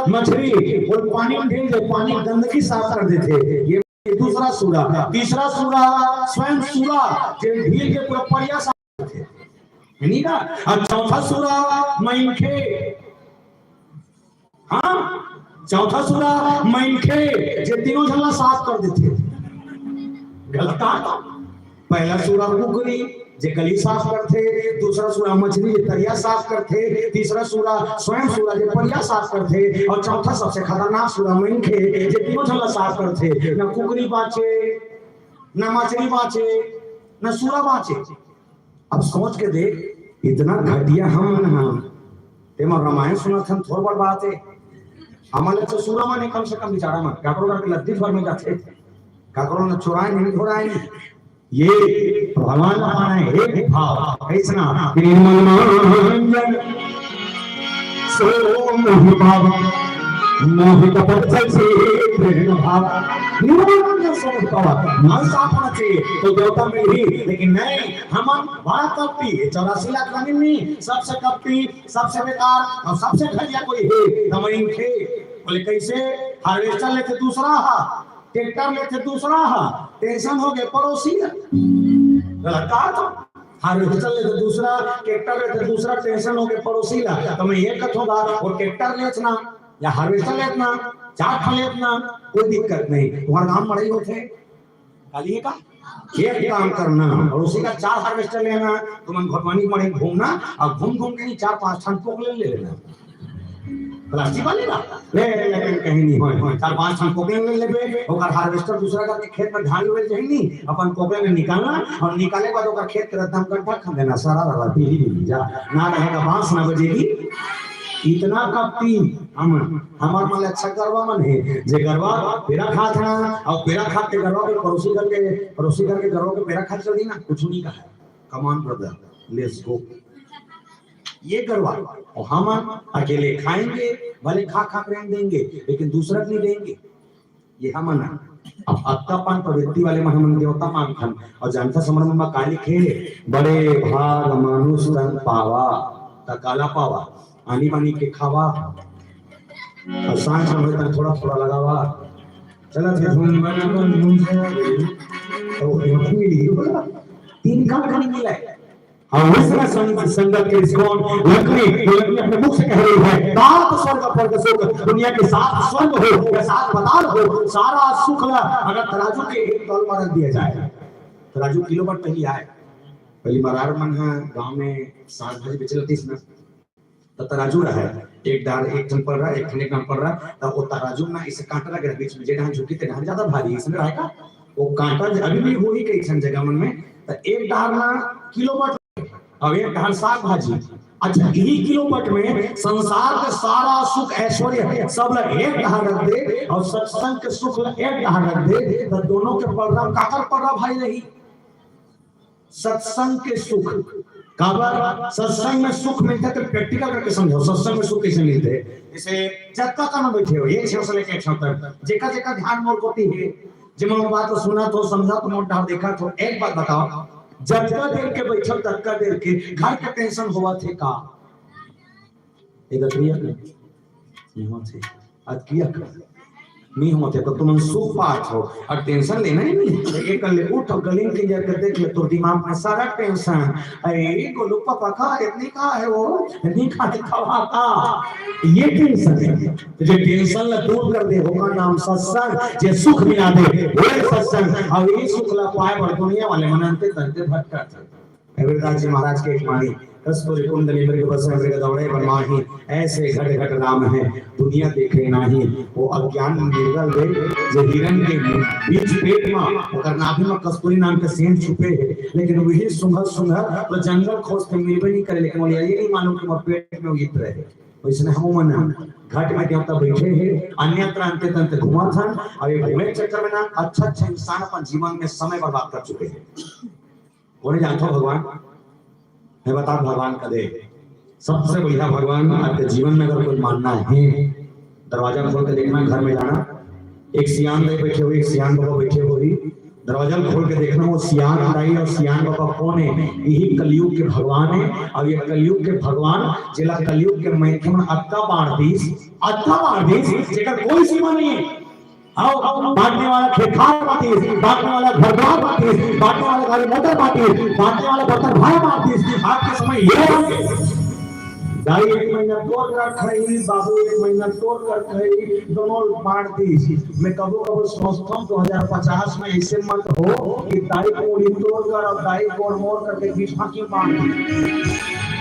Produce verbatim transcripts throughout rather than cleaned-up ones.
मछरी, वो पानी में ढील दे, पानी गंदगी साफ कर देथे। ये दूसरा सूरा। तीसरा सूरा स्वयं सूरा, जे ढील के पूरा परिया साफ करथे, है नी का? अउ चौथा सूरा मनखे, हाँ, चौथा सूरा मनखे, जे तीनों झन ला साफ कर देथे। गलत कहा तो? पहला सूरा कुकरी, जे गली साफ करथे, दूसरा सूरा मछरी, जे तरिया साफ करथे, तीसरा सूरा स्वयं सूरा, जे परिया साफ करथे, अउ चौथा सबसे खतरनाक सूरा मनखे, जे तीनों झन ला साफ करथे। न कुकरी बाँचे, न मछरी बाँचे, न सूरा बाँचे। अब सोच के देख, इतना घटिया हमन हन, तेमा रामायण सुनत हन, थोर बड़ बात हे। हमन ल तो सूरा मन हे, कम से कम बेचारा मन, काकरो घर के लद्दी भर में जाथे, काकरो न चोराय नहीं, घोराय नहीं। ये भगवान का माना है, एक भाव, कैसना? निर्मल मांजन सो मोहि पावा, मोहि कपट छल से प्रेम भावा। निर्मल मांजन सो मोहि पावा, मन साफ होना चाहिए तो देवता मिलही, लेकिन नहीं, हमन बड़ा कपटी, चौरासी लाख जमीन नहीं, सबसे कपटी, सबसे बेकार अउ सबसे घटिया कोई हे, त मनखे। बोले, कैसे? हार्वेस्टर लेथे दूसरा हा, ट्रैक्टर लेथे दूसरा हा, टेंशन हो गे पड़ोसी ला। गलत कहा तो? हार्वेस्टर लेथे दूसरा, ट्रैक्टर लेथे दूसरा, टेंशन हो गे पड़ोसी ला। त मैं ये कथों गा, वो ट्रैक्टर लेच ना या हार्वेस्टर लेच ना, चार ठन लेच ना, कोई दिक्कत नहीं, तुम्हारा काम मड़ई होथे। काली का एक काम करना, पड़ोसी का चार हार्वेस्टर लेना, तुमन घोटवानी मड़ई घूमना अउ घूम घूम के नहीं, चार पांच ठन पोकलेन ले लेना, प्लास्टिक वाले ना, ले ले, लेकिन कहीं नहीं होय, चार पांच ठन पोकलेन ले लेबे, ओकर हार्वेस्टर दूसरा करके खेत में धान लुए जाही नहीं, अपन पोकलेन निकालना अउ निकाले के बाद ओकर खेत के रद्दा में गड्ढा खन देना, सारा रहा पीली पीली जा, ना रहेगा बांस ना बजेगी। इतना कपटी हम, हमर मन ले अच्छा गरवा मन हे, जे गरवा पेरा खात हे, अउ पेरा खात के गरवा के पड़ोसी घर के, पड़ोसी घर के गरवा के पेरा खात चल दी ना, कुछ नहीं कहा। Come on brother, let's go। ये गरवा, अउ हम अकेले खाएंगे, भले खा खा के रहन देंगे, लेकिन दूसरा के नहीं देंगे। ये हमन अब अतका अपन पवित्र वाले मन हमन देवता मानथन। अउ जानता समझ में का लिखे? बड़े भाग मानुष तन पावा, त काला पावा, आनी बानी के खावा, अउ सांझ में होय तन थोड़ा थोड़ा लगावा। चला थे धुन बना बन मुंह से तो मिली। तीन काम नहीं मिला है। अउ वइसना संग-, संगत के इसकोन लकड़ी, तो लकड़ी अपने मुख से कह रही है, "सात स्वर्ग अपर के सुख, दुनिया के सात स्वर्ग हो या सात पताल हो, सारा सुख ला अगर तराजू के एक तौल में रख दिया जाए।" तराजू किलो बट पहली आए, पहली मरार मन ह गांव में साग भाजी बेचे लगतीस ना, त तराजू रहे, एक डार एक ठन पड़ रहा, एक ठन एक ठन पड़ रहा, त वो तराजू ना इसे कांटा लगे रहे बीच में, जे डहान झुकी ते डहान ज्यादा भारी, इसमें रहेगा वो कांटा ज-, अभी भी होही कई ठन जगह मन में, त एक डार ना किलो बट अउ एक डहार साग भाजी। अच्छा, यही किलो बट में संसार के सारा सुख ऐश्वर्य सब ला एक डहार रख दे अउ सत्संग के सुख ला एक डहार रख दे, त दोनों के पलड़ा काकर पलड़ा भारी रही? सत्संग के सुख। काबर? सत्संग में सुख मिलथे त प्रैक्टिकल करके समझो, सत्संग में सुख कैसे मिलथे? जैसे जतका कन बैठे हो, एक छेव से लेके एक छेव तक, जेकर जेकर ध्यान मोर कोती हे, जे मन बात ला सुनत हो, समझत हो, मोर डहार देखत हो, एक बात बताओ, जतका देर के बैठो, ततका देर के घर के टेंशन होवत हे का? ए दतरिया के? नहीं होत हे। अतकिया के? नहीं होत हे, त तुमन सुख पात हो अउ टेंशन लेना ही नहीं। एक कर ले, उठ अउ गली में किंजर के देख ले, तोर दिमाग में सारा टेंशन। अरे, गोलू पापा का, इतनी का है वो? नहीं खा, दिखावा का? ये टेंशन है। त जे टेंशन ला दूर कर दे, ओकर नाम सत्संग, जे सुख मिला दे, वो सत्संग। अउ ये सुख ला पाए बर दुनिया वाले मन अंते तंते भटकत हे। रविदास जी महाराज के एक वाणी, "कस्तूरी कुंडली मृग बस मृग दौड़े बन माही, ऐसे घट घट राम है दुनिया देखे नाही।" वो अज्ञान निर्गल दे, जे हिरन के बीच पेट मा, ओकर नाभि मा कस्तूरी नाम के सेंध छुपे हे, लेकिन वही सुंघत सुंघत वो जंगल खोज के मिलबे नहीं करे, लेकिन वो ये नहीं मालूम कि मोर पेट में वो इत्र हे। वैसने हम मन घट में देवता बैठे हे, अन्यत्र अंते तंते घूमत हन, अउ ये घूमे के चक्कर में ना अच्छा अच्छा इंसान अपन जीवन में समय बर्बाद कर चुके हे। कोने जानथो भगवान? मैं बता भगवान का दे। सबसे बढ़िया भगवान आपके जीवन में अगर कोई मानना है, दरवाजा खोल के देखना, घर में जाना, एक सियान दाई बैठे होही, एक सियान बाबा बैठे होही, दरवाजा ल खोल के देखना, वो सियान दाई और सियान बाबा कौन है? यही कलयुग के भगवान है। और ये कलयुग के भगवान, जेला कलयुग के मनखे मन अतका बांट दिस, अतका बांट दिस, जेकर कोई सीमा नहीं है। आओ, बांटने वाला खेत खार बांटिस, बांटने वाला घर द्वार बांटिस, बांटने वाला गाड़ी मोटर बांटिस, बांटने वाला बर्तन भाड़ा बांटिस। आज के समय ये है। दाई एक महीना तोर कर खाई, बाबू एक महीना तोर कर खाई, दोनों बांट दिस। मैं कबो कबो सोचता हूँ, दो हज़ार पचास में ऐसे मत हो कि दाई को उड़ी तोर कर और दाई को मोर करके बीच में क्यों बांट दी?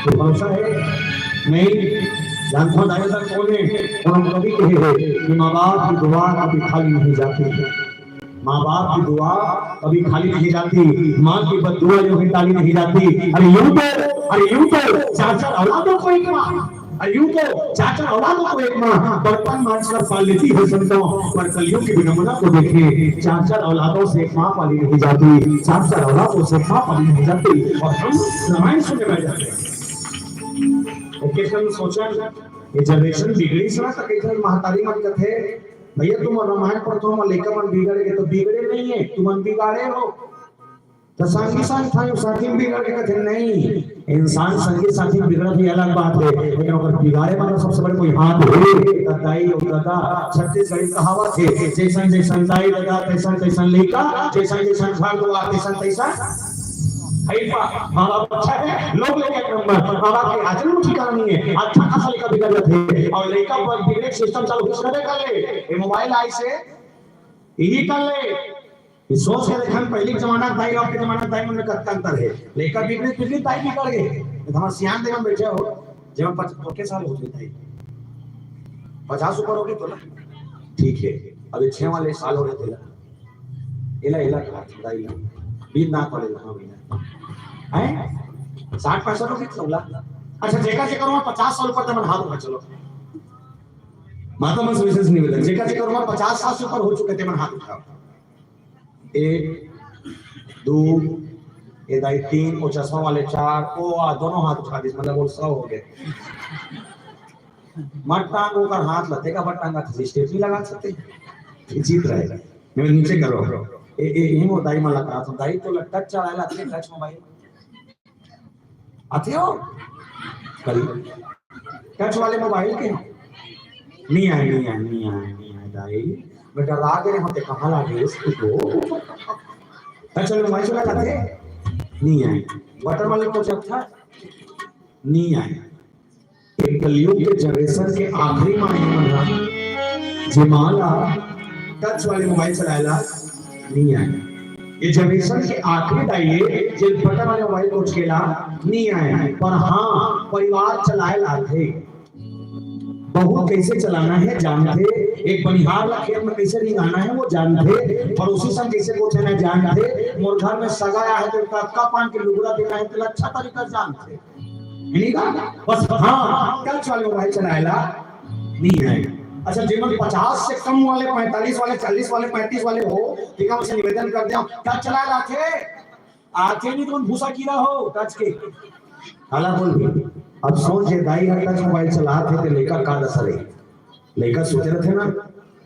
तो भरोसा है? नहीं। जानता हूँ दाई का कौन है? और हम कभी कहे हैं कि माँ बाप की दुआ कभी खाली नहीं जाती है। माँ बाप की दुआ कभी खाली नहीं जाती, माँ की बद्दुआ यूं ही टाली नहीं जाती। अरे यूं तो, अरे यूं तो चार चार औलादों को एक माँ, अरे यूं तो चार चार औलादों को एक माँ बर्तन मांज कर पाल लेती है संतों, पर कलयुग की विडंबना को देखिए, चार चार औलादों से एक माँ पाली नहीं जाती, चार चार औलादों से एक माँ पाली नहीं जाती। और हम रामायण सुनने बैठ जाते हैं। एक एक हम सोचा, ये जनरेशन बिगड़ी सा, तो कई महतारी मन कथे, भैया तुम रामायण पढ़थो, हम लइका मन बिगड़ गए, तो बिगड़े नहीं है, तुमन बिगाड़े हो। तो संगी संग था, साथी में बिगड़ के कथे नहीं, इंसान संगी साथी में बिगड़त ही अलग बात है, लेकिन ओकर बिगाड़े वाला सबसे बड़े कोई हाथ है, तो दाई और दादा। छत्तीसगढ़ी कहावत है, जैसन जैसन दाई दादा, तैसन तैसन लइका, जैसन जैसन घर दुआर, तैसन तैसन है पा। माँ बाप अच्छा है, लोग लेके एक नंबर, माँ बाप के आचरण में ठिकाना नहीं है, अच्छा खासा लइका बिगड़ जाते हैं, और लइका पर बिगड़े के सिस्टम चालू हो सकता है, कर ले, ये मोबाइल आई से यही कर ले। ये सोच के देखन, पहले के जमाना के दाई और अब के जमाना के दाई मन में कतका अंतर है। लइका बिगड़े, बिगड़े दाई बिगड़ गए। तो हमारे सियान देखन बैठे हो, जब हम पच-, तो के साल हो गए दाई? पचास ऊपर हो गए तो ना? ठीक है, अभी छह वाले साल हो रहे थे ना? एला, एला कहा था, दाई ला। बीन ना पड़े, हाँ भैया। हैं? साठ पैंसठ हो गए तो ला। अच्छा, जेकर, जेकर उम्र पचास साल ऊपर, तेमन हाथ उठा, चलो। माता मन से विशेष निवेदन, जेकर, जेकर उम्र पचास साल से ऊपर हो चुके, तेमन हाथ उठाओ। एक, दो, ये दाई तीन, वो चश्मा वाले चार, वो आ, दोनों हाथ उठा दिस, मतलब वो सौ हो गए। मत टांग ओकर हाथ ला, तेका मत टांगा था, स्टेपनी लगा सकते हैं। विचित्र है। मैं नीचे करो। ए, ए, यही वो दाई मन ला कहा था, दाई तो टच चलाए ला, टच मोबाइल। आते हो? कल टच वाले मोबाइल के? नहीं आए, नहीं आए, नहीं आए, नहीं आए दाई। बेटा राग रे होते कहाँ लागे इसको? टच वाले मोबाइल चला जाते? नहीं आए। बटन वाले को जब था, नहीं आए। एक कलयुग के जनरेशन के आखिरी माँ ये मन ह, जे माँ ला टच वाले मोबाइल चलाए ला नहीं आए। ये जनरेशन के आखिरी दाई ये, जे बटन वाले मोबाइल को छेला नहीं आए, पर हाँ, परिवार चलाए ला थे। बहू कैसे चलाना है जानते, एक बनिहार ला खेत में कैसे रिंगाना है वो जानते, पड़ोसी संग कैसे गोठियाना जानते, मोर घर में सगा आया है तो उसका कप आन के लुगड़ा देना है, तो अच्छा तरीका जानते। है नहीं का? बस हाँ, टच वाले मोबाइल चलाए ला नहीं आए। अच्छा, जेमन पचास से कम वाले, पैंतालीस वाले, चालीस वाले, पैंतीस वाले हो, ठीक है, उनसे निवेदन कर दे, टच चलाए ला थे, आते नहीं तो भूसा कीड़ा हो टच के। काला बोल भी। अब सोच, ये दाई हर टच मोबाइल चलात हे, तो लइका का दशा रही? लइका सोचे रहते ना,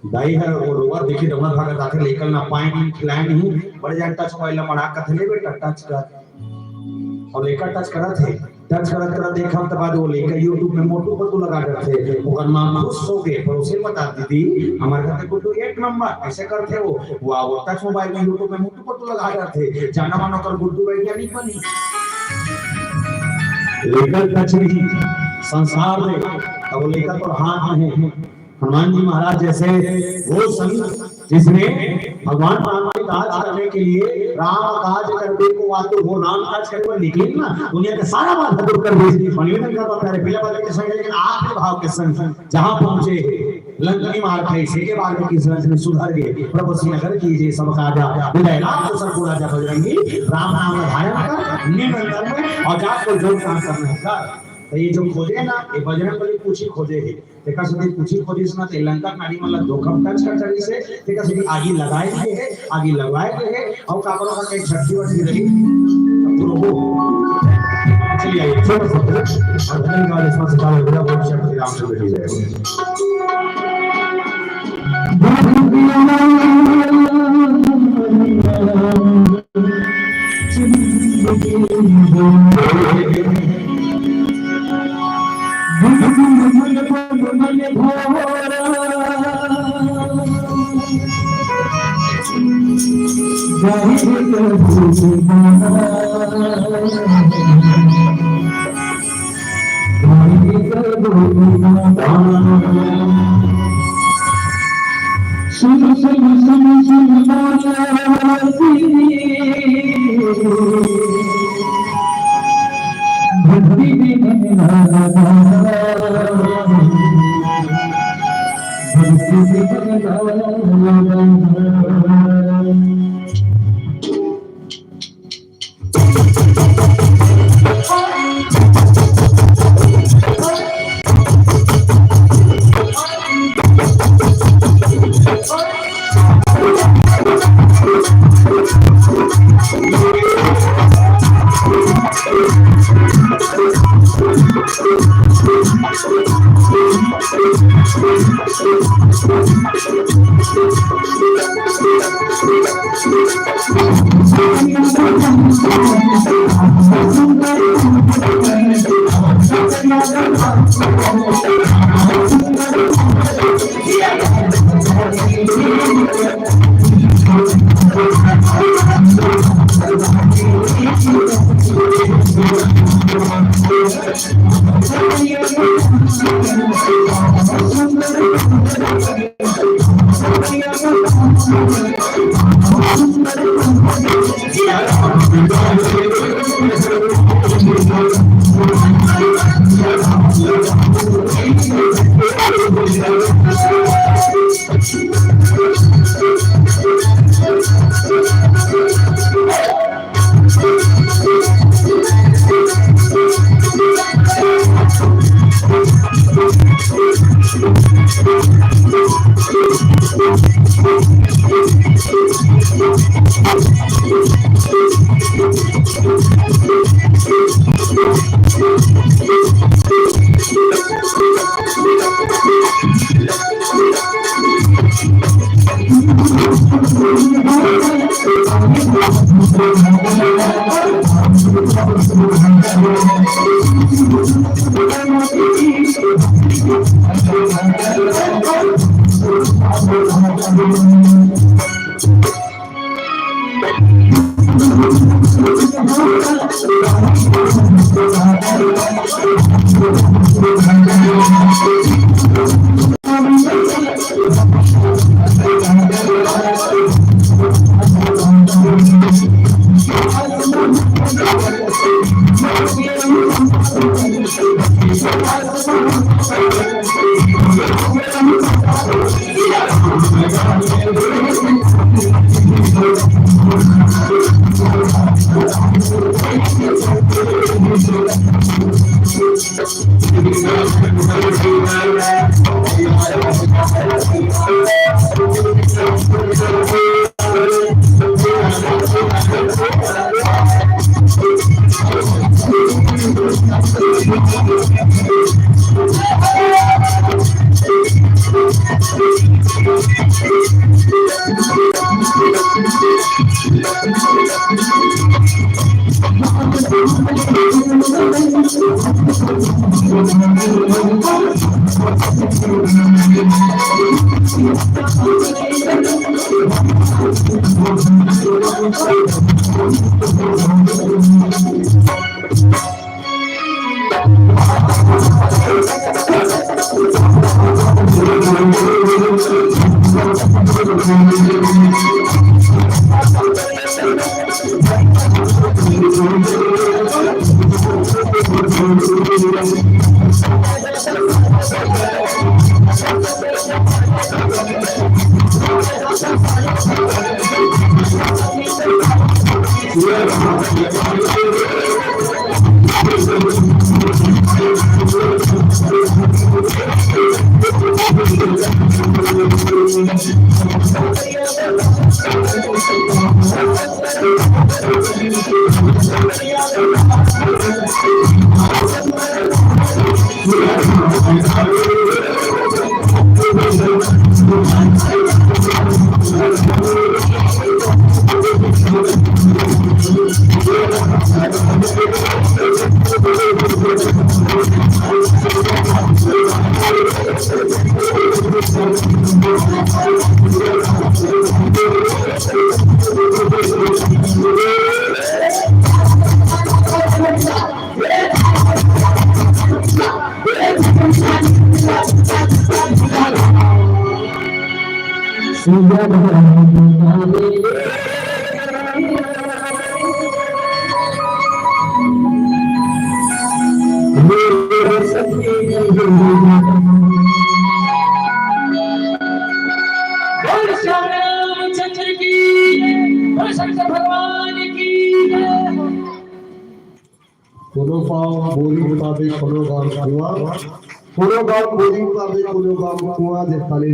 दाई हर वो रोवा देखी, रोवा भागत आथे, लइका ना पाए नहीं, खिलाए नहीं, बड़े जान टच मोबाइल ला मना कथे, "ले बेटा, टच कर।" और लइका टच करत हे, टच करत करत एक हफ्ता बाद वो लइका YouTube में मोटू पतलू लगा डरथे। ओकर माँ खुश हो के पड़ोसी बता, "दीदी, हमारे घर के गुड्डू एक नंबर, ऐसे करथे वो, वो, वो टच मोबाइल में YouTube में मोटू पतलू लगा डरथे, जाना मानो कर गुड्डू वैज्ञानिक बनी।" लइका टच नहीं, संसार में, अब वो लइका तो हाथ में है। हनुमान जी महाराज जैसे वो संत जिसने भगवान राम के काज करने के लिए, राम काज करबे को आतुर हो, राम काज करे बर निकलिस ना, दुनिया के सारा बाधा दूर कर दिस। निवेदन करता प्यारे पीला बाल्टी के संग, लेकिन आखिरी भाव के संग जहाँ पहुँचे हे, लंका की मार खाई, सेके बार में किस रंग में सुधर गए, प्रभु श्री नगर कीजे सब काजा, विजय लाभ को सबको राजा बजरंगी, राम नाम धारण कर, निरंतर में और जात को जो काम करना है कर। तो ये जो खोजे ना, ये बजरंग बली पूछी खोजे हे। तेकर सेती पूछी खोजिस ना, ते लंका के नारी मन ला धोखा म टच कर डरिस हे, तेकर सेती आगी लगाए गे हे, आगी लगवाए गे हे, अउ काकरो का कहीं छट्ठी वट्ठी रही, अब तो रोबो। चलिए आइए, छोटा सा भजन, और भजन का इसमें से चालू हो गया, बोल शब्द रामचंद्र की जय। बोल श्याम रामचंद्र की, बोल शंकर भगवान की। कोनो पाँव बोरिंग पाबे, कोनो गाँव कुआँ, कोनो गाँव बोरिंग पाबे, कोनो गाँव कुआँ, जे खाली